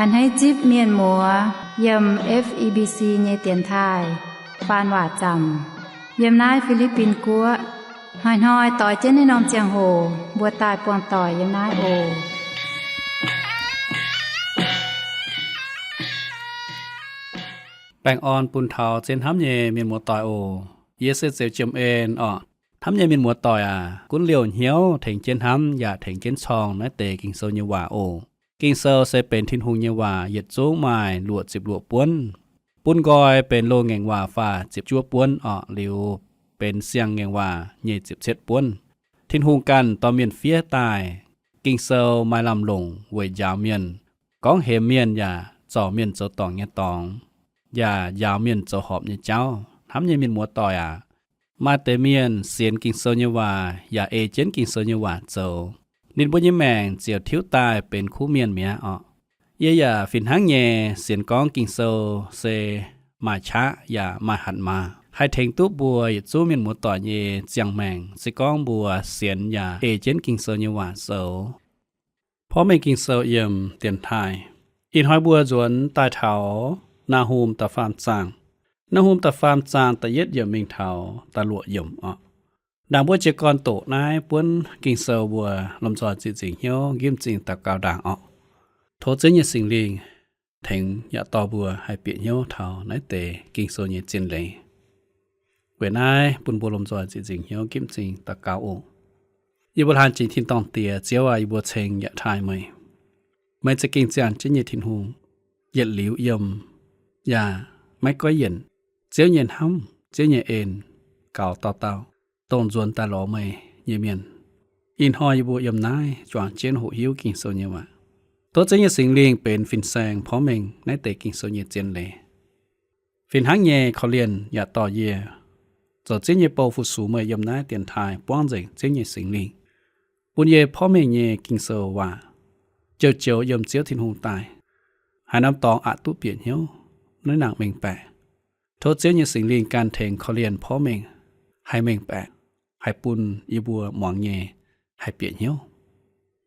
A'hneiv zipv mienh muoz yiem F E B C nyei dienx taaih faan waac zaamc yiem naaiv Fi^li^bin Guoqv. Hnoi-hnoi doix jienv naaiv norm ziangh hoc mbuo daaih buangh doic yiem naaiv oc. Baengh orn bun taux zien hnamv nyei mienh muoz-doic oc. Yie se Zeux Jiem En orqc. Hnamv nyei mienh muoz-doic aac, gunv liouh hnyouv tengx jienv hnamv yaac tengx jienv corng naaiv deix Ging-Sou nyei waac oc. Ging-Sou se benx Tin-Hungh nyei waac, yietc zungv maaih luoqc ziepc luoqc buonv. Bun nqoi benx loz-ngaengc waac faah ziepc juov buonv orqc, liuz benx siang-ngaengc waac nyei ziepc cietv buonv. Tin-Hungh ganh dorh mienh fiev daaih. Ging-Sou maaih lamh longc weic njaaux mienh, gorngv hemx mienh yaac zorc mienh zoux dorngc nyei dorngx, yaac njaaux mienh zoux horpc nyei jauv. Hnamv nyei mienh muoz-doic aac, maaih deix mienh sienx Ging-Sou nyei waac yaac ei jienv Ging-Sou nyei waac zoux, ninh mbuo nyei maengc ziouc tiuv daaih benx kuv mienh mi'aqv orqc. Yie yaac fih hnangv nyei sienx gorngv Ging-Sou se maaih qaqv yaac maaih hatc maaz, haih tengx duqv mbuo yietc zungv mienh muoz-doic nyei ziangh maengc, se gorngv mbuo sienx yaac ei jienv Ging-Sou nyei waac zoux. Porv mengh Ging-Sou yiem dienx taaih. Ih hnoi mbuo nzuonx daaih taux Naa^hum da'faam zaang. Naa^hum da'faam zaang da'yietv yiemc mingh taux da'luoqc yiemc orqc. Ndaangc mbuo jiez gorn doqc naaiv buonv Ging-Sou mbuo lomh nzoih ziqc nzingc hnyouv nqipv m'zing daux gaux ndaangc orqc. Tov Ziouv nyei Singx Lingh tengx yaac dorh mbuo haih bieqc hnyouv taux naaiv deix Ging-Sou nyei zien leiz. Weic naaiv bun mbuo lomh nzoih ziqc nzingc hnyouv nqipv m'zing daux gaux oc. Yie mbuo laanh jiex tin-dorngh Diex, Ziouv aac, yie mbuo ceng yaac taaih meih. Meih za'gengh ziangh jienv nyei Tin-Hungh, yietc liuz yiem, yaac maiv goiv yienc. Ziouv nyei hnamv, Ziouv nyei en gaux dauh dauh dongh nzuonx daaih lorz meih nyei mienh. Ih hnoi yie mbuo yiem naaiv juangc jienv hoqc hiuv Ging-Sou nyei waac. Tov Ziouv nyei Singx Lingh benx fin-saeng porv mengh naaiv deix Ging-Sou nyei zien leiz. Fih hnangv nyei korv-lienh yaac dorh yie zoux Ziouv nyei bou fu-sux meih yiem naaiv dienx taaih buangv nzengc Ziouv nyei Singx Lingh, bun yie porv mengh nyei Ging-Sou waac joux-joux yiem Ziouv Tin-Hungh daaih, haaix norm dorngx aqc duqv bieqc hnyouv, naaiv nangc mengh baeqc. Tov Ziouv nyei Singx Lingh ganh tengx korv-lienh porv mengh, haih mengh baeqc, haih bun yie mbuo muangx nyei haih bieqc hnyouv.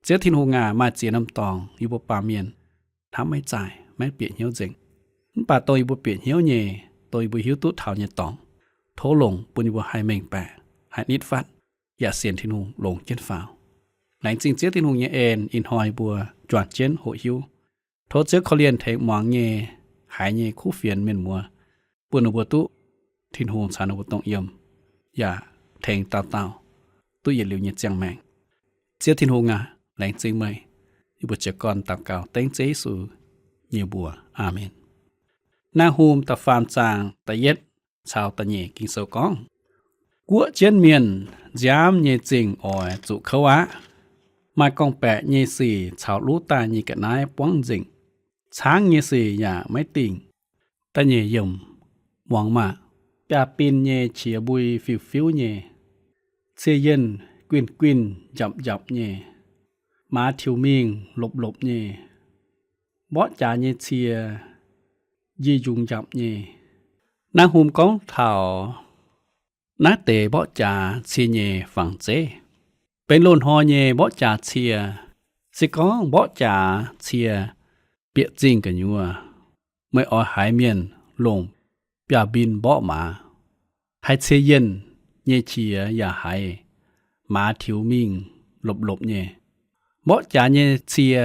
Ziouv Tin-Hungh aac, maaih ziex norm dorngx yie mbuo baamh mienh hnamv maiv zaaic, maiv bieqc hnyouv nzengc. Mv baac dongh yie mbuo bieqc hnyouv nyei, dongh yie mbuo hiuv duqv taux nyei dorngx, tov longc bun yie mbuo haih mengh baeqc, haih nitv fatv, yaac sienx Tin-Hungh longx jienv faaux. Laengz zingh Ziouv Tin-Hungh nyei en, ih hnoi yie mbuo juangc jienv hoqc hiuv. Tov Ziouv korv-lienh tengx muangx nyei, haiz nyei kuv fienx mienh muoz, bun ninh mbuo duqv Tin-Hungh caux ninh mbuo dongh yiem, yaac tengx dauh dauh duqv yietc liuz nyei ziangh maengc. Ziouv Tin-Hungh aac, laengz zingh meih. Yie mbuo jiez gorn daux gaux dengv Ziouv Yesu nyei mbuox. Aamen. Naa^hum da'faam zaang da'yietv caux da'nyeic Ging-Sou gorngv, guoqv jienv mienh nziaamv nyei zingh oix zuqc kouv aqv. Maaih gorngv-baeqc nyei sic caux luv daaih nyei ga'naaiv buangv nzengc. Caangv nyei sic yaac maiv dingh. Da'nyeic yiemc, muangx maah! Biaav-bin nyei qiex mbui fiuv-fiuv nyei, cie-yienh guinh-guinh njapc-njapc nyei, maaz tiux mingh lopc-lopc nyei, mborqv jaax nyei cie njih njungx njapc nyei. Naa^hum gorngv taux naaiv deix mborqv jaax cie nyei fangx zeiv. Benx loz-hnoi nyei mborqv jaax cie. Se gorngv mborqv jaax cie bieqc zingh gu'nyuoz, meih oix haiz mienh longc biaav-bin mborqv maaz. Haiz cie-yienh nyei qiex yaac haiz maaz tiux mingh lopc-lopc nyei. Mborqv jaax nyei cie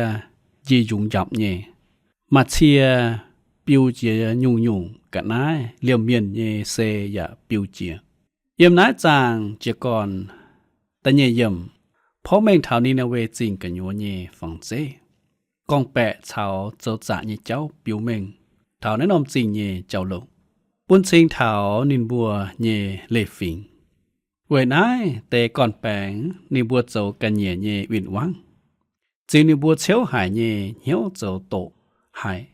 njih njungx njapc nyei. Maaih cie biu jiex nyungc-nyungc ga'naaiv, liemh mienh nyei sei yaac biu jiex. Yiem naaiv zaangh jiez gorn da'nyeic yiemc, porv mengh taux Ni^naa^we Zingh gu'nyuoz nyei fangx zeiv. Gorngv-baeqc caux zoux zaqc nyei jauv biux mengh taux naaiv norm zingh nyei jauv-louc, bun cing taux ninh mbuo nyei leiz-fingx. Weic naaiv deix gorn-baengx ninh mbuo zoux ga'nyiec nyei win-wangv, ziux ninh mbuo ciouv haic nyei hnyouv zoux doqc haic,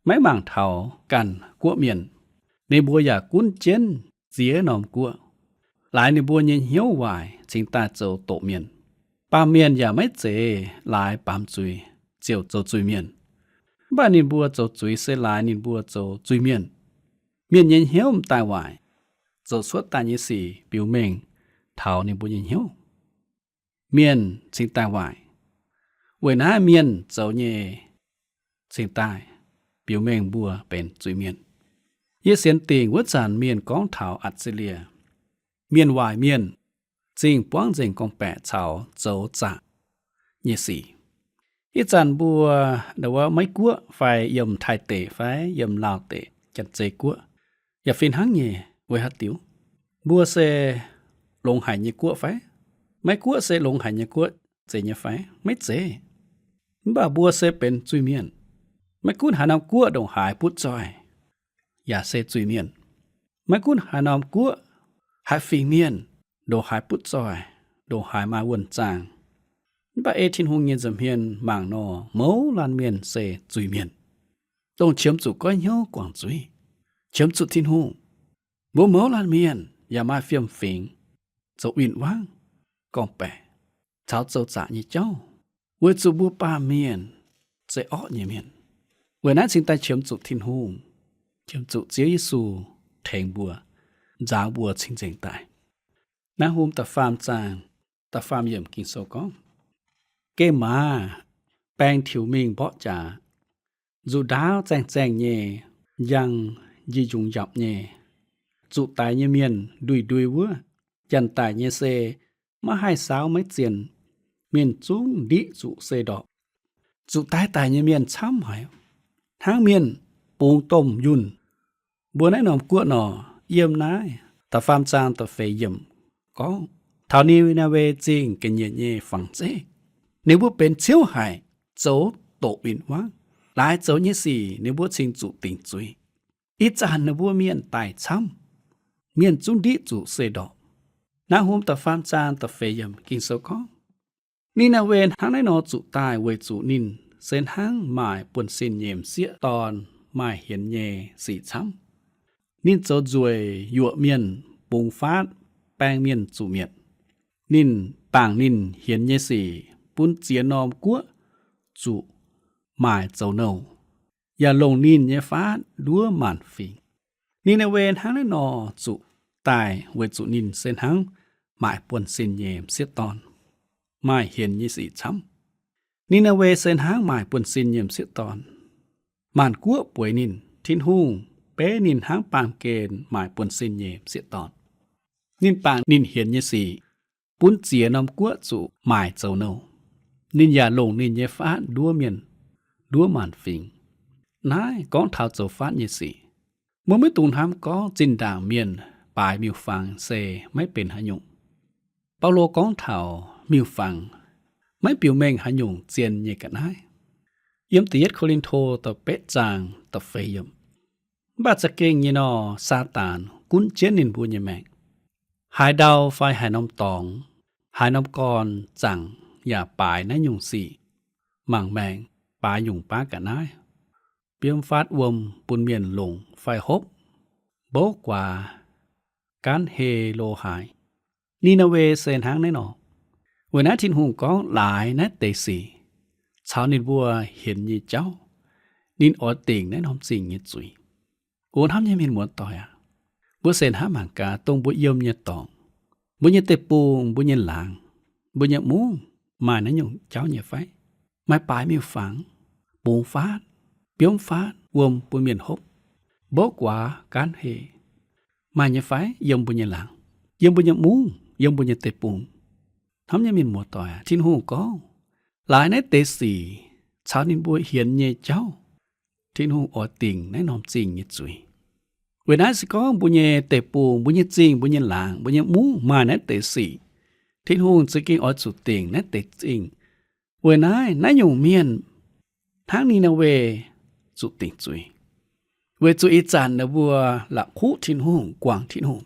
maiv mangc taux ganh guoqv mienh. Ninh mbuo yaac gunv jienv ziex norm guoqv. Laaix ninh mbuo nyei hnyouv waaic cingx daaih zoux doqc mienh. Baamh mienh yaac maiv zeiz laaix baamz zuiz ziouc zoux zuiz-mienh. Mv baac ninh mbuo zoux zuiz se laaix ninh mbuo zoux zuiz-mienh. Mienh nyei hnyouv m'daaih waaic, zoux cuotv daaih nyei sic biux mengh taux ninh mbuo nyei hnyouv. Mienh cingx daaih waaic. Weic naaiv mienh zoux nyei, cingx daaih biux mengh mbuo benx zuiz-mienh. Yie sienx dingc wuov zanc mienh gorngv taux Atc^se^lie, mienh waaic mienh zingh buangv nzengc gorngv-baeqc caux zoux zaqc nyei sic. Ih zanc mbuo wuov Meiv Guoqv fai yiem Taiv deic fai yiem Laauh deic, Janx-Zei Guoqv, yaac fih hnangv nyei. Weic haaix diuc? Mbuo se longx haic nyei guoqv fai? Meiv Guoqv se longx haic nyei guoqv zeiz nyei fai? Maiv zeiz. Mv baac mbuo se benx zuiz-mienh. Maiv gunv haaix norm guoqv ndongc haaix butv zoih, yaac se zuiz-mienh. Maiv gunv haaix norm guoqv, haaix fingx mienh, ndongc haaix butv zoih, ndongc haaix maaih wuonh zaangh, mv baac ei Tin-Hungh nyei nza'hmien mangc nor, mouz laanh mienh se zuiz-mienh, dongh qiemx zuqc goiv hnyouv guangc zuiz, qiemx zuqc Tin-Hungh. Mbuo mouz laanh mienh yaac maaih fiem-fingx zoux win-wangv, gorngv-baeqc, caux zoux zaqc nyei jauv, weic zuqc mbuo baamh mienh se orqv nyei mienh. Weic naaiv cingx daaih qiemx zuqc Tin-Hungh, qiemx zuqc Ziouv Yesu tengx mbuo, nzaaux mbuo cing-nzengc daaih. Naaiv hmz da'faam zaang, da'faam yiemc Ging-Sou gorngv, gemh maaz baeng tiux mingh mborqv jaax, nzuqc ndaauv zaengh zaengh nyei, njang njih njungx njapc nyei, zuqc daic nyei mienh ndui-ndui wuov, janx-daic nyei se maiv haih saauv maiv zien, mienh zungv ndiqv zuqc se ndorpc. Zuqc daiv daic nyei mienh camv haic, hnangv mienh bungx domh yunh. Mbuo naaiv norm guoqv nor, yiem naaiv da'faam zaang da'feix yiemc gorngv taux Ni^naa^we Zingh ga'nyiec nyei fangx zeiv. Ninh mbuo benx ciouv haic, zoux doqc win-wangv. Laaix zoux nyei sic ninh mbuo cingx zuqc dingc zuiz. Ih zanc ninh mbuo mienh daic camv, mienh zungv ndiqv zuqc se ndorpc. Naaiv hmz da'faam zaang da'feix yiemc Ging-Sou gorngv, Ni^naa^we hnangv naaiv nor zuqc daaih weic zuqc ninh se hnangv maaic buonv-sin nyei m'sieqv dorn maaih hienx nyei sic camv. Ninh zoux nzueic, yuoqc mienh, bungx faatv, baeng mienh zuqc mietc. Ninh bangc ninh hienx nyei sic bun ziex norm guoqv zuqc maaic zoux nouh, yaac longc ninh nyei faatv nduov maanc fingx. Ni^naa^we hnangv naaiv nor zuqc daaih weic zuqc ninh se hnangv maaic buonv-sin nyei m'sieqv dorn maaih hienx nyei sic camv. Ni^naa^we se hnangv maaic buonv-sin nyei m'sieqv dorn. Maanc guoqv bueix ninh. Tin-Hungh beiv ninh hnangv baamh gen maaic buonv-sin nyei m'sieqv dorn. Ninh bangc ninh hienx nyei sic bun ziex norm guoqv zuqc maaic zoux nouh. Ninh yaac longc ninh nyei faatv nduov mienh, nduov maanc fingx. Naaiv gorngv taux zoux faatv nyei sic. Mbuo maiv dungx hnamv gorngv zinh ndaangc mienh baaix miuc-fangx se maiv benx haaix nyungc. Baulo gorngv taux miuc-fangx maiv biux mengh haaix nyungc zien nyei ga'naaiv. Yiem da'yietv Ko^lin^to da'betv zaang da'feix yiemc, mv baac za'gengh nyei nor, Saadaan gunv jienv ninh mbuo nyei maengc. Haaix ndau fai haaix norm dorngx, haaix norm gorn zaangc yaac baaix naaiv nyungc sic, mangc maengc, baaix nyungc baav ga'naaiv, biomv faatv wuom bun mienh longc fai hopv, mbouv guaax, gaanv hei lo haaix. Ni^naa^we se hnangv naaiv nor. Weic naaiv Tin-Hungh gorngv laaix naaiv deix sic caux ninh mbuo hienx nyei jauv, ninh oix dingc naaiv norm zingh nyei zuiz. O hnamv nyei mienh muoz-doic aac, mbuo se hnamv mangc gaax dongh mbuo yiem nyei dorngx, mbuo nyei deic-bung, mbuo nyei laangz, mbuo nyei mungv maaih naaiv nyungc jauv nyei fai? Maaih baaix miuc-fangx, bungx faatv, biomv faatv wuom bun mienh hopv, mbouv guaax, gaanv hei, maaih nyei fai yiem mbuo nyei laangz, yiem mbuo nyei mungv, yiem mbuo nyei deic-bung? Hnamv nyei mienh muoz-doic aac, Tin-Hungh gorngv laaix naaiv deix sic caux ninh mbuo hienx nyei jauv, Tin-Hungh oix dingc naaiv norm zingh nyei zuiz. Weic naaiv se gorngv mbuo nyei deic-bung, mbuo nyei zingh, mbuo nyei laangz, mbuo nyei mungv maaih naaiv deix sic, Tin-Hungh za'gengh oix zuqc dingc naaiv deix zingh. Weic naaiv, naaiv nyungc mienh hnangv Ni^naa^we zuqc dingc zuiz, weic zuqc ih zanc ninh mbuo la'kuqv Tin-Hungh, guangc Tin-Hungh.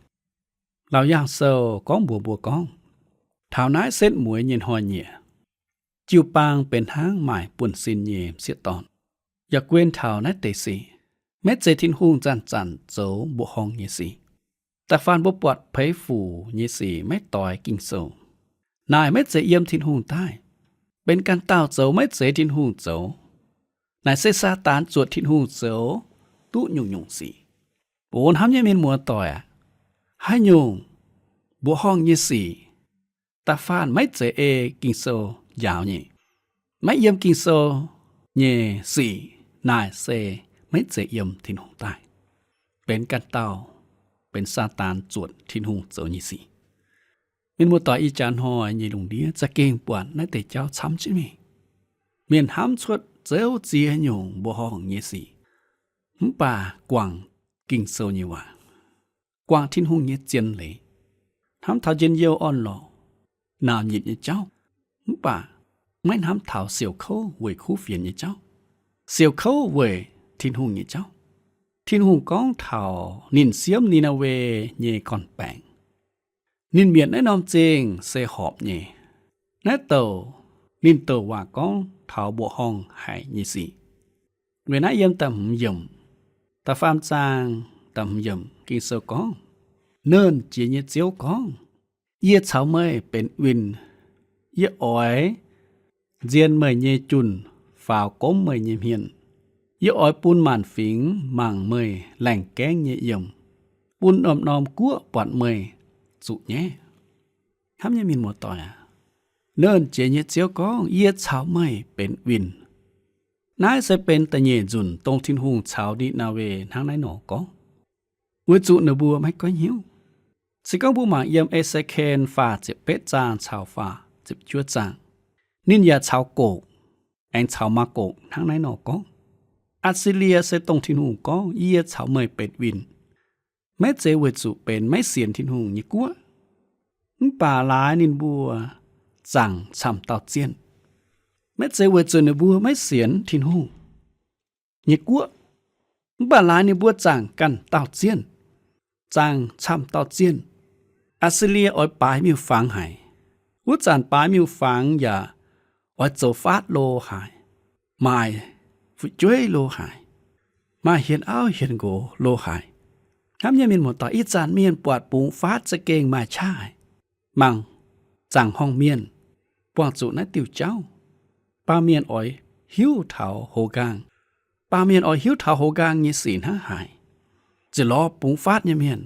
Laauc Yaangh Sou gorngv mbuox mbuo gorngv, taux naaiv setv mueiz nyei hnoi-nyieqc, jiu-baang benx hnangv maaic buonv-sin nyei m'sieqv dorn, yaac guen taux naaiv deix sic. Maiv zeiz Tin-Hungh zanc-zanc zoux mbuoqc horngh nyei sic. Da'faanh mbuo buatc peix fuc nyei sic maiv doix Ging-Sou. Naaic maiv zeiz yiem Tin-Hungh daaih. Benx ganh dauh zoux maiv zeiz Tin-Hungh zoux. Naaic se Saadaan zuotc Tin-Hungh zoux duqv nyungc-nyungc sic. O hnamv nyei mienh muoz-doic aac, haaix nyungc mbuoqc horngh nyei sic, da'faanh maiv zeiz ei Ging-Sou njaaux nyei, maiv yiem Ging-Sou nyei sic, Naaic se maiv zeiz yiem Tin-Hungh daaih, benx ganh dauh, benx Saadaan zuotc Tin-Hungh zoux nyei sic. Mienh muoz-doic, ih jaax hnoi nyei lungh ndiev za'gengh buatc naaiv deix jauv camv jienv mingh. Mienh hnamv cuotv zouv ziex nyungc mbuoqc horngh nyei sic, mv baac guangc Ging-Sou nyei waac, guangc Tin-Hungh nyei zien leiz, hnamv taux njien-youh orn-lorqc, nauc nyitc nyei jauv, mv baac maiv hnamv taux siouc kouv weic kuv fienx nyei jauv, siouc kouv weic Tin-Hungh nyei jauv. Tin-Hungh gorngv taux ninh siemv Ni^naa^we nyei gorn-baengx, ninh mietc naaiv norm zingh se horpc nyei. Naaiv douc ninh douc waac gorngv taux mbuoqc horngh haic nyei sic. Weic naaiv yiem da'hmz yiemc, da'faam zaang da'hmz yiemc Ging-Sou gorngv, Nernh Jiex nyei Ziouv gorngv, Yie caux meih benx win. Yie oix nzien meih nyei junh, faaux gomv meih nyei hmien. Yie oix bun maanc fingx mangc meih laengh gaengv nyei yiem, bun norm-norm guoqv buatc meih zuqc nyaiv. Hnamv nyei mienh muoz-doic aac, Nernh Jiex nyei Ziouv gorngv, Yie caux meih benx win. Naaiv se benx da'nyeic nzunc dongh Tin-Hungh caux Ni^naa^we hnangv naaiv nor gorngv, weic zuqc ninh mbuo maiv goiv hnyouv. Se gorngv mbuo mangc yiem E^se^ken faah ziepc betv zaang caux faah ziepc juov zaang, ninh yaac caux Gog aengx caux Maa^gokc hnangv naaiv nor gorngv, Aa^si^lie se dongh Tin-Hungh gorngv, Yie caux meih benx win. Maiv zeiz weic zuqc benx maiv sienx Tin-Hungh nyei guoqv, mv baac laaix ninh mbuo zaangc camv dauh zienh. Maiv zeiz weic zuqc ninh mbuo maiv sienx Tin-Hungh nyei guoqv, mv baac laaix ninh mbuo zaangc ganh dauh zienh, zaangc camv dauh zienh. Aa^si^lie oix baaix miuc-fangx haic. Wuov zanc baaix miuc-fangx yaac oix zoux faatv lo haic, maaih fu'jueiv lo haic, maaih hienx auv hienx nqox lo haic. Hnamv nyei mienh muoz-doic, ih zanc mienh buatc bungx faatv za'gengh maaih qaqv haic. Mangc zaangc horngh mienh, buangh zuqc naaiv diuh jauv. Baamh mienh oix hiuv taux hoz nqaang. Baamh mienh oix hiuv taux hoz nqaang nyei sic hnangv haaix. Ziouc lorz bungx faatv nyei mienh,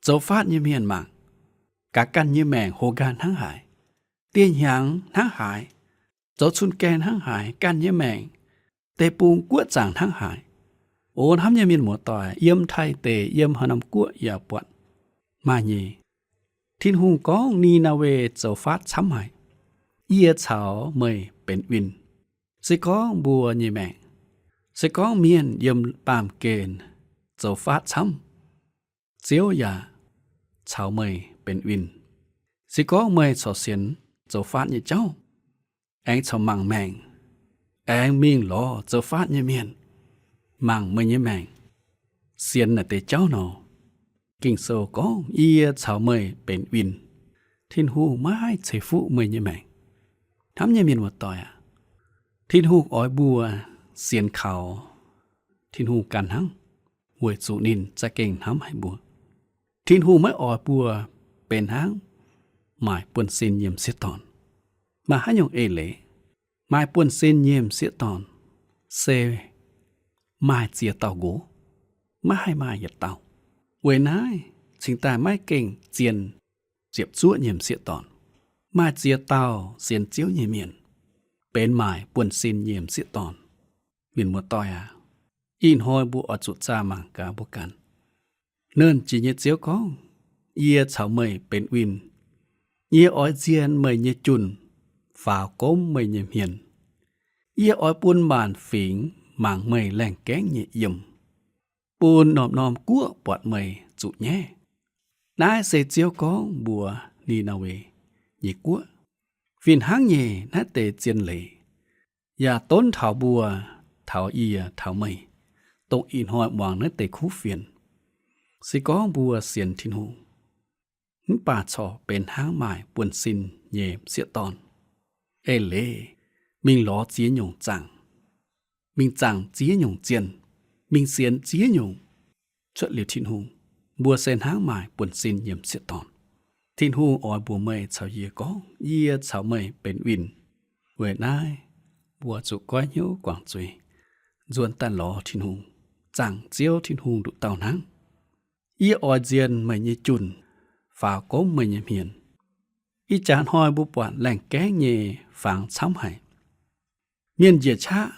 zoux faatv nyei mienh mangc, gaax ganh nyei maengc hoz nqaang hnangv haaix, dieh hnyangx hnangv haaix, zoux cun-gaengh hnangv haaix, ganh nyei maengc, deic-bung guoqv zaangc hnangv haaix. O hnamv nyei mienh muoz-doic, yiem Taiv deic, yiem haaix norm guoqv yaac buatc maaih nyei. Tin-Hungh gorngv Ni^naa^we zoux faatv camv haic. Yie caux meih benx win. Se gorngv mbuo nyei maengc, se gorngv mienh yiem baamh gen zoux faatv camv, Ziouv yaac caux meih benx win. Se gorngv meih corc sienx zoux faatv nyei jauv, aengx corc mangc maengc, aengx mingh lorz zoux faatv nyei mienh mangc meih nyei maengc, sienx naaic deix jauv nor, Ging-Sou gorngv, Yie caux meih benx win. Tin-Hungh maiv haih ceix fuqv meih nyei maengc. Hnamv nyei mienh muoz-doic aac, Tin-Hungh oix mbuo sienx kaux Tin-Hungh ganh hnangv, weic zuqc ninh za'gengh hnamv haic mbuo. Tin-Hungh maiv oix mbuo benx hnangv maaic buonv-sin nyei m'sieqv dorn. Maaih haaix nyungc eix leiz? Maaih buonv-sin nyei m'sieqv dorn se maaih ziex dauh nqox, maiv haih maaih yietc dauh. Weic naaiv cingx daaih maiv gengh zien ziepc zuoqv nyei m'sieqv dorn. Maaih ziex dauh sienx Ziouv nyei mienh benx maaic buonv-sin nyei m'sieqv dorn. Mienh muoz-doic aac, ih hnoi mbuo oix zuqc zaah mangc gaax mbuo ganh. Nernh Jiex nyei Ziouv gorngv, Yie caux meih benx win. Yie oix nzien meih nyei junh, faaux gomv meih nyei hmien. Yie oix bun maanc fingx mangc meih laengh gaengv nyei yiem, bun norm-norm guoqv buatc meih zuqc nyaiv. Naaiv se Ziouv gorngv mbuox Ni^naa^we nyei guoqv. Fih hnangv nyei, naaiv deix zien leiz yaac donv taux mbuo, taux yie, taux meih, dongh ih hnoi muangx naaiv deix kuv fienx. Se gorngv mbuo sienx Tin-Hungh, mv baac corc benx hnangv maaih buonv-sin nyei m'sieqv dorn, eix leiz mingh lorz ziex nyungc zaangc, mingh zaangc ziex nyungc zienh, mingh sienx ziex nyungc cuotv liuz Tin-Hungh, mbuo se hnangv maaih buonv-sin nyei m'sieqv dorn. Tin-Hungh oix mbuox meih caux yie gorngv, Yie caux meih benx win. Weic naaiv mbuo zuqc goiv hnyouv guangc zuiz, nzuonx daaih lorz Tin-Hungh, zaangc Ziouv Tin-Hungh nduqc dauh hnangv. Yie oix nzien meih nyei junh, faaux gomv meih nyei hmien. Ih jaax hnoi mbuo buatc laengh gaengv nyei fangx camv haic. Mienh njiec qaqv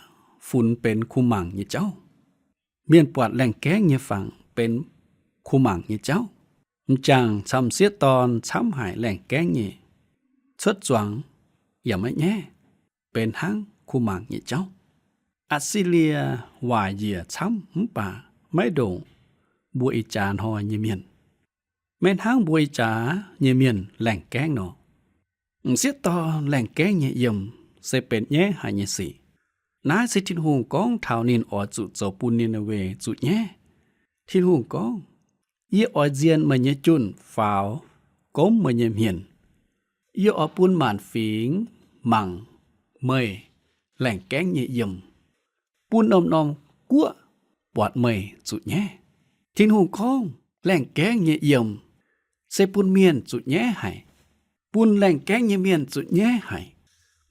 funx benx kuh mangc nyei jauv. Mienh buatc laengh gaengv nyei fangx benx kuh mangc nyei jauv. M'jangc camv sieqv dorn camv haic laengh gaengv nyei, cuotv zuangx yaac maiv nyaiv, benx hnangv kuh mangc nyei jauv. Atc^si^lie waaic njiec camv mv baac maiv ndongc mbuo ih jaax hnoi nyei mienh. Maiv hnangv mbuo ih jaax nyei mienh laengh gaengv nor. M'sieqv dorn laengh gaengv nyei yiem se benx nyaiv haic nyei sic. Naaiv se Tin-Hungh gorngv taux ninh oix zuqc zoux bun Ni^naa^we zuqc nyaiv. Tin-Hungh gorngv, Yie oix nzienh meih nyei junh faaux gomv meih nyei hmien. Yie oix bun maanc fingx mangc meih laengh gaengv nyei yiem, bun norm-norm guoqv buatc meih zuqc nyaiv. Tin-Hungh gorngv laengh gaengv nyei yiem se bun mienh zuqc nyaiv haic, bun laengh gaengv nyei mienh zuqc nyaiv haic,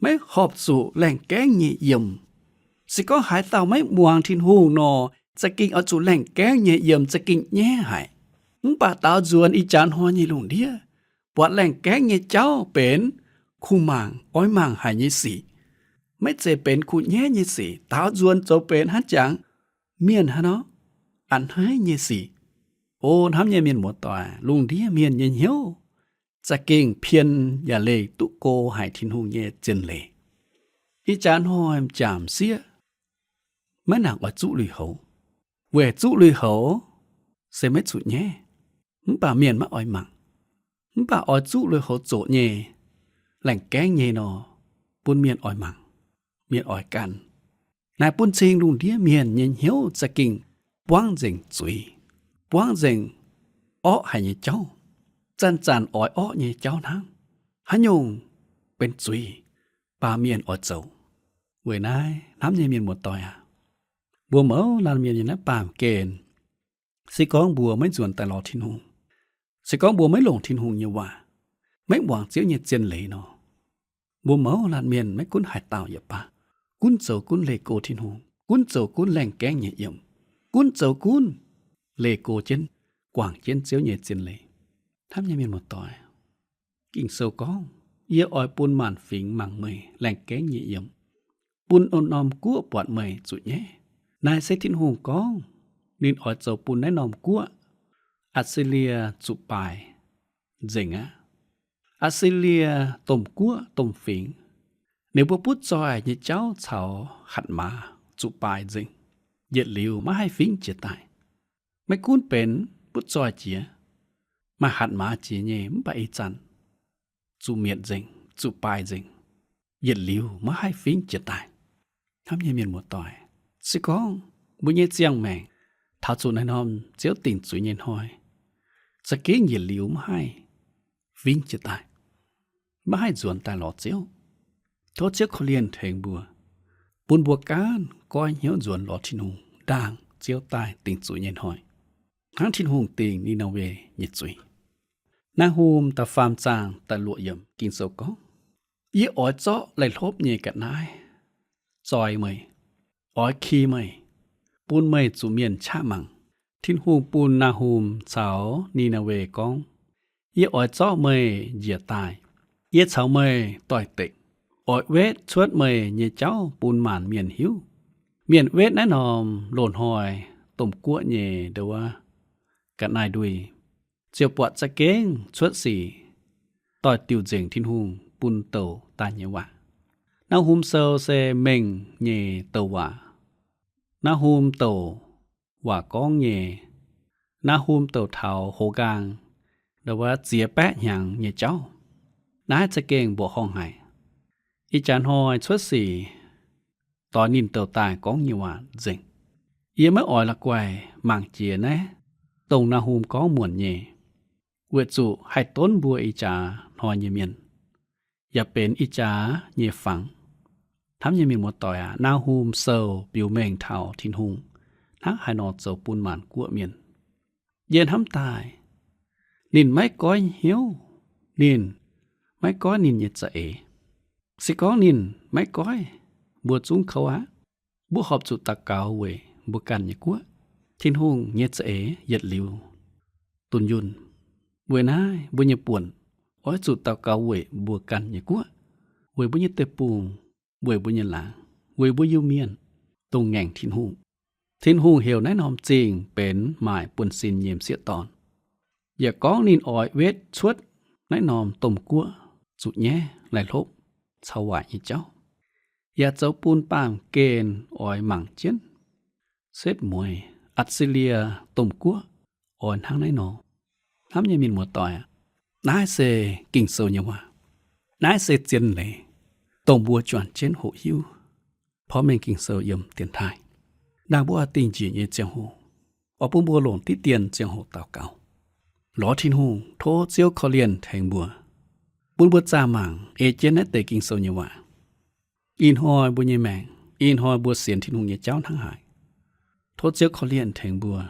maiv horpc zuqc laengh gaengv nyei yiem. Se gorngv haaix dauh maiv muangx Tin-Hungh nor, za'gengh oix zuqc laengh gaengv nyei yiem, za'gengh nyaiv haic. Mv baac daaux nzuonx ih jaax hnoi nyei lungh ndiev, buatc laengh gaengv nyei jauv benx kuh mangc oix mangc haic nyei sic, maiv zeiz benx kuh nyaiv nyei sic. Daaux nzuonx zoux benx hnangv jangx mienh hnangv nor, a'hneiv nyei sic. O hnamv nyei mienh muoz-doic, lungh ndiev mienh nyei hnyouv za'gengh pien yaac leih duqv go haic Tin-Hungh nyei zien leiz. Ih jaax hnoi m'jangc sieqv maiv nangc oix zuqv lui-houx, weic zuqv lui-houx se maiv zuqc nyaiv, mv baac mienh maiv oix mangc. Mv baac oix zuqv lui-houx zoqc nyei, laengh gaengv nyei nor, bun mienh oix mangc, mienh oix gan. Naaiv bun cing lungh ndiev mienh nyei hnyouv za'gengh buangv nzengc zuiz, buangv nzengc orqv haic nyei jauv, zanc-zanc oix orqv nyei jauv hnangv. Haaix nyungc benx zuiz, baamh mienh oix zoux. Weic naaiv hnamv nyei mienh muoz-doic aac, mbuo mouz laanh mienh nyei naaiv baamh gen, se gorngv mbuo maiv nzuonx daaih lorz Tin-Hungh, se gorngv mbuo maiv longc Tin-Hungh nyei waac, maiv muangx Ziouv nyei zien leiz nor, mbuo mouz laanh mienh maiv gunv haaix dauh yaac baac, gunv zoux gunv leih go Tin-Hungh, gunv zoux gunv laengh gaengv nyei yiem, gunv zoux gunv leih go jienv, guangc jienv Ziouv nyei zien leiz. Hnamv nyei mienh muoz-doic, Ging-Sou gorngv, Yie oix bun maanc fingx mangc meih laengh gaengv nyei yiem, bun norm-norm guoqv buatc meih zuqc nyaiv. Naaiv se Tin-Hungh gorngv ninh oix zoux bun naaiv norm guoqv, Atc^si^lie, zuqc baaic nzengc aqv. Atc^si^lie domh guoqv domh fingx, ninh mbuo butv zoih nyei jauv caux hatc maaz zuqc baaic nzengc, yietc liuz maiv haih fingv jiez daaih. Maiv gunv benx butv zoih jiex, maaih hatc maaz jiex nyei, mv baac ih zanc zuqc mietc nzengc, zuqc baaic nzengc, yietc liuz maiv haih fingv jiez daaih. Hnamv nyei mienh muoz-doic, se gorngv mbuo nyei ziangh maengc taux zuqc naaiv norm Ziouv dingc zuiz nyei hnoi, za'gengh yietc liuz maiv haih fingv jiez daaih, maiv haih nzuonx daaih lorz Ziouv. Tov Ziouv korv-lienh tengx mbuo, bun mbuo gaanv goiv hnyouv nzuonx lorz Tin-Hungh ndaangc Ziouv daaih dingc zuiz nyei hnoi, hnangv Tin-Hungh dingc Ni^naa^we nyei zuiz. Naa^hum da'faam zaang da'luoqc yiemc Ging-Sou gorngv, Yie oix zorqv laih hlopv nyei ga'naaiv zoi meih, oix ki meih, bun meih zuqc mienh qaqv mangc. Tin-Hungh bun Naa^hum caux Ni^naa^we gorngv, Yie oix zorqv meih njiec daaih. Yie caux meih doix-dekc, oix wetv cuotv meih nyei jauv bun maanc mienh hiuv. Mienh wetv naaiv norm loz-hnoi domh guoqv nyei ndo wuov ga'naaiv ndui, ziouc buatc za'gengh cuotv sic doix-diuc nzengc Tin-Hungh bun douc daaih nyei waac. Naa^hum Sou se mengh nyei douc waac. Naa^hum douc waac gorngv nyei, Naa^hum douc taux hoz nqaang, ndo wuov ziex baeqv hnyangx nyei jauv. Naaiv za'gengh mbuoqc horngh haic. Ih jaax hnoi cuotv sic doix ninh douc daaih gorngv nyei waac nzengc. Yie maiv oix la'guaih mangc jiex naaiv dongh Naa^hum gorngv muonc nyei, weic zuqc haih donv mbuo ih jaax hnoi nyei mienh, yaac benx ih jaax nyei fangx. Hnamv nyei mienh muoz-doic aac, Naa^hum Sou biux mengh taux Tin-Hungh hnangv haaix nor zoux bun maanc guoqv mienh. Yie hnamv daaih, ninh maiv goiv hnyouv, ninh maiv goiv ninh nyei za'eix. Se gorngv ninh maiv goiv, mbuo zungv kouv aqv. Mbuo horpc zuqc daux gaux weic mbuo ganh nyei guoqv. Tin-Hungh nyei za'eix yietc liuz dunh yunh. Weic naaiv mbuo nyei buonc oix zuqc daux gaux weic mbuo ganh nyei guoqv, weic mbuo nyei deic-bung, weic mbuo nyei laangz, weic mbuo Iu-Mienh, dongh ngaengc Tin-Hungh. Tin-Hungh heuc naaiv norm zingh benx maaic buonv-sin nyei m'sieqv dorn. Yaac gorngv ninh oix wetv cuotv naaiv norm domh guoqv zuqc nyaiv laih hlopv caux waaic nyei jauv, yaac zoux bun baamh gen oix mangc jienv. Setv mueiz Atc^si^lie domh guoqv oix hnangv naaiv nor. Hnamv nyei mienh muoz-doic aac, naaiv se Ging-Sou nyei waac. Naaiv se zien leiz, dongh mbuo juangc jienv hoqc hiuv porv mengh Ging-Sou yiem dienx taaih. Ndaangc mbuo oix dingh njiec nyei ziangh hoc, oix bun mbuo longc diqv dien ziangh hoc daux gaux, lorz Tin-Hungh tov Ziouv korv-lienh tengx mbuo, bun mbuo zaah mangc ei jienv naaiv deix Ging-Sou nyei waac. Ih hnoi mbuo nyei maengc, ih hnoi mbuo sienx Tin-Hungh nyei jauv hnangv haaix, tov Ziouv korv-lienh tengx mbuo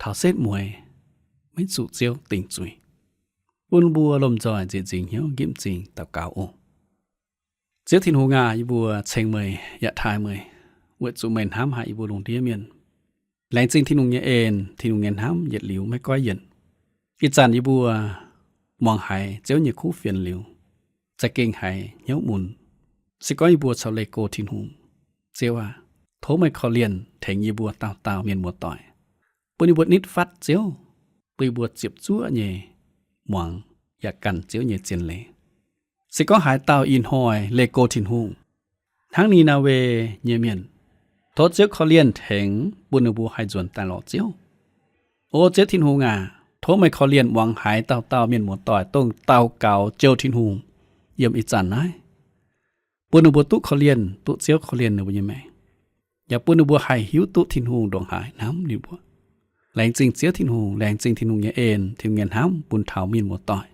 taux setv mueiz maiv zuqc Ziouv dingc zuiz, bun mbuo lomh nzoih nzieqc nzingc hnyouv nqipv m'zing daux gaux oc. Ziouv Tin-Hungh aac, yie mbuo ceng meih yaac taaih meih, weic zuqc meih hnamv haic yie mbuo lungh ndiev mienh. Laengz zingh Tin-Hungh nyei en, Tin-Hungh nyei hnamv yietc liuz maiv goiv yienc. Ih zanc yie mbuo muangx haiz Ziouv nyei kuv fienx liuz, za'gengh haiz hnyouv mun. Se gorngv yie mbuo caux leih go Tin-Hungh, Ziouv aac, tov meih korv-lienh tengx yie mbuo dauh dauh mienh muoz-doic, bun yie mbuo nitv fatv Ziouv, bun yie mbuo ziepc zuoqv nyei muangx yaac ganh Ziouv nyei zien leiz. Se gorngv haaix dauh ih hnoi leih go Tin-Hungh, hnangv Ni^naa^we nyei mienh, tov Ziouv korv-lienh tengx bun ninh mbuo haih nzuonx daaih lorz Ziouv. O Ziouv Tin-Hungh aac, tov meih korv-lienh muangx haiz dauh dauh mienh muoz-doic dongh daux gaux jouh Tin-Hungh yiem ih zanc naaiv, bun ninh mbuo duqv korv-lienh, duqv Ziouv korv-lienh ninh mbuo nyei maengc, yaac bun ninh mbuo haih hiuv duqv Tin-Hungh ndongc haaix hnamv ninh mbuo. Laengz zingh Ziouv Tin-Hungh, laengz zingh Tin-Hungh nyei en, Tin-Hungh nyei hnamv bun taux mienh muoz-doic.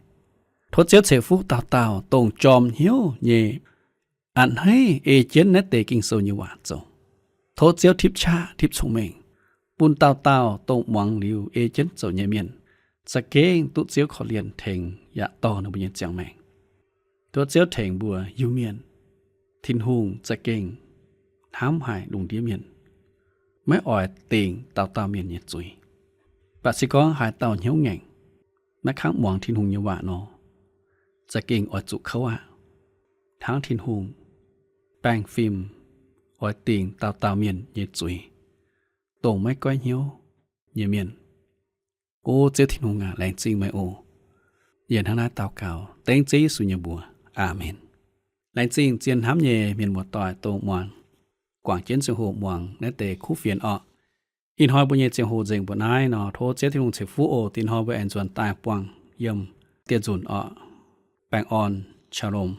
Tov Ziouv ceix fuqv dauh dauh dongh jorm hnyouv nyei a'hneiv ei jienv naaiv deix Ging-Sou nyei waac zoux. Tov Ziouv tipv qaqv tipv cong-mengh, bun dauh dauh dongh muangx liuz ei jienv zoux nyei mienh za'gengh duqv Ziouv korv-lienh tengx yaac dorh ninh mbuo nyei ziangh maengc. Tov Ziouv tengx mbuo Iu-Mienh. Tin-Hungh za'gengh hnamv haic lungh ndiev mienh, maiv oix dingc dauh dauh mienh nyei zuiz. Mv baac se gorngv haaix dauh hnyouv ngaengc, maiv kangv muangx Tin-Hungh nyei waac nor, za'gengh oix zuqc kouv aqv. Hnangv Tin-Hungh baengh fim oix dingc dauh dauh mienh nyei zuiz, dongh maiv goiv hnyouv nyei mienh. O Ziouv Tin-Hungh aac, laengz zingh meih oc. Yie hnangv naaiv daux gaux dengv Ziouv Yesu nyei mbuox. Aamen. Laengz zingh zien hnamv nyei mienh muoz-doic dongh muangx, guangc jienv ziangh hoc muangx naaiv deix kuv fienx orqc. Ih hnoi mbuo nyei ziangh hoc nzengc mbuoqc naaiv nor, tov Ziouv Tin-Hungh ceix fuqv oc. Dinh hnoi mbuo aengx nzuonx daaih buangh yiem dieh nzunc orqc. Baengh orn, Shalom.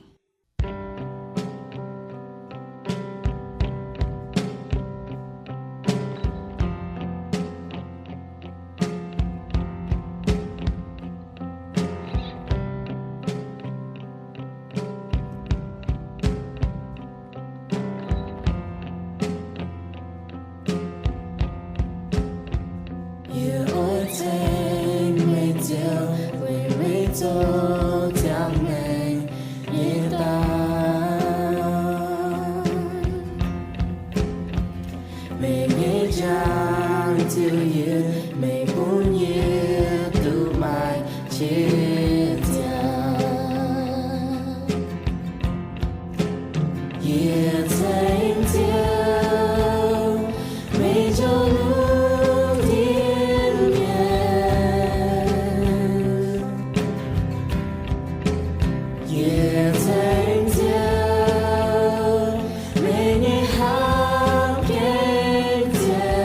Yie oix ceng meih Ziouv, weic meih zoux ziangh maengc nyei daaih. Meih nyei njang-ziouv yie, meih bun yie duqv maaih qiex jiaav. Yie ceng Ziouv, meih njang-lungh ndiev mienh. Yie ceng Ziouv, meih nyei hnamv gengh ziex.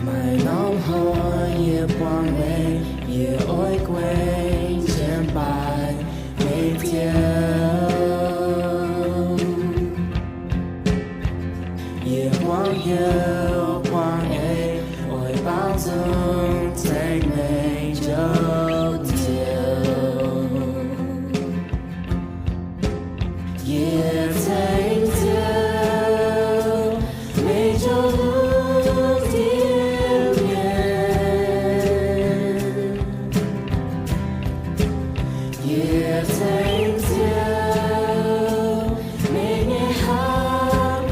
Maaih norm hnoi yie buangh mengh, yie oix guengh jienv baaix meih Ziouv. Yie buangh hnyouv buangh eix, oix baaux nzung ceng meih Njoux Ziouv. Yie ceng Ziouv, meih njang-lungh ndiev mienh. Yie ceng Ziouv, meih nyei hnamv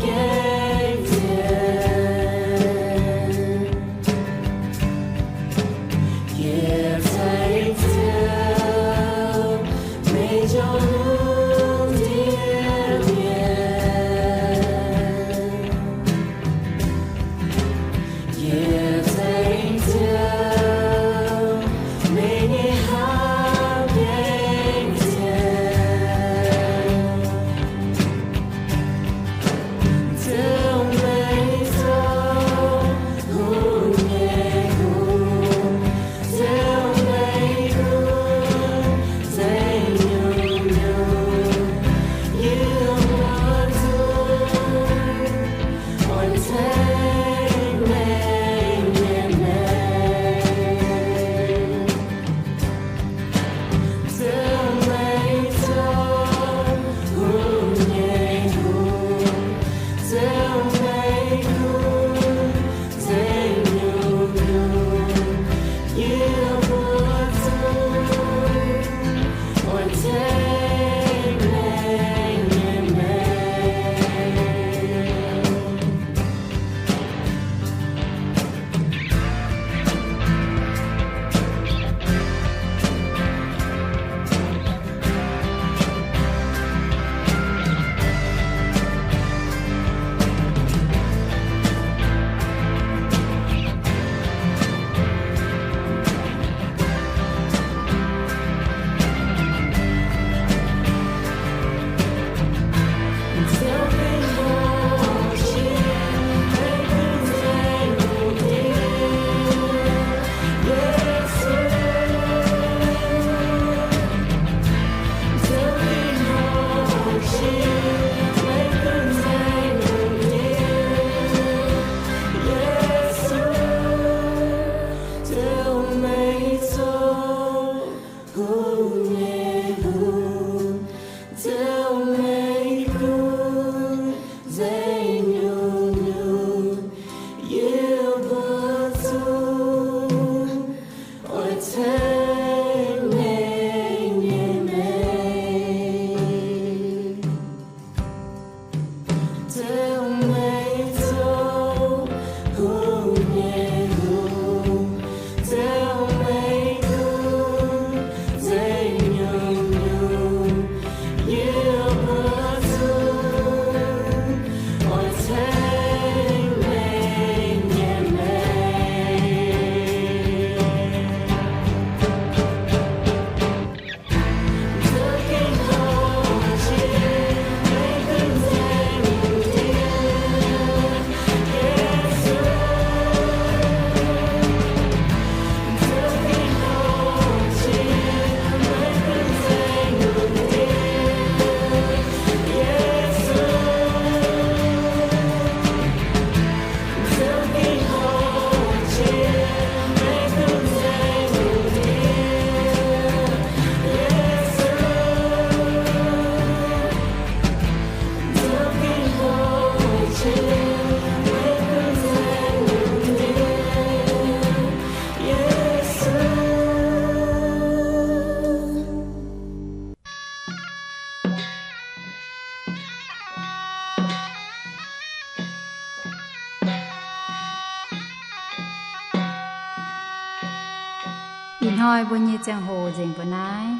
Ih hnoi mbuo nyei ziangh hoc nzengc mbuo naaiv.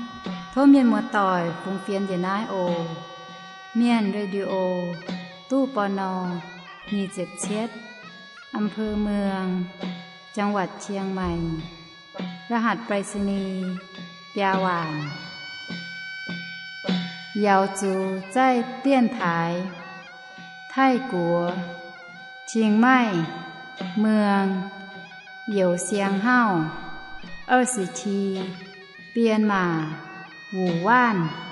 Tov mienh muoz-doic fungx fienx njiec naaiv oc. Mienh Radio, ตู้ ปณ. nyic ziepc cietv, อำเภอเมือง จังหวัดเชียงใหม่ รหัสไปรษณีย์ biaa waanc. Yaauz zuqc zaih dienv taaix, Taiv-Guoqv, Chiang Mai, Muang, Youz Siang Hauv, 二十七, Bienh Maac, Wuc Waanv.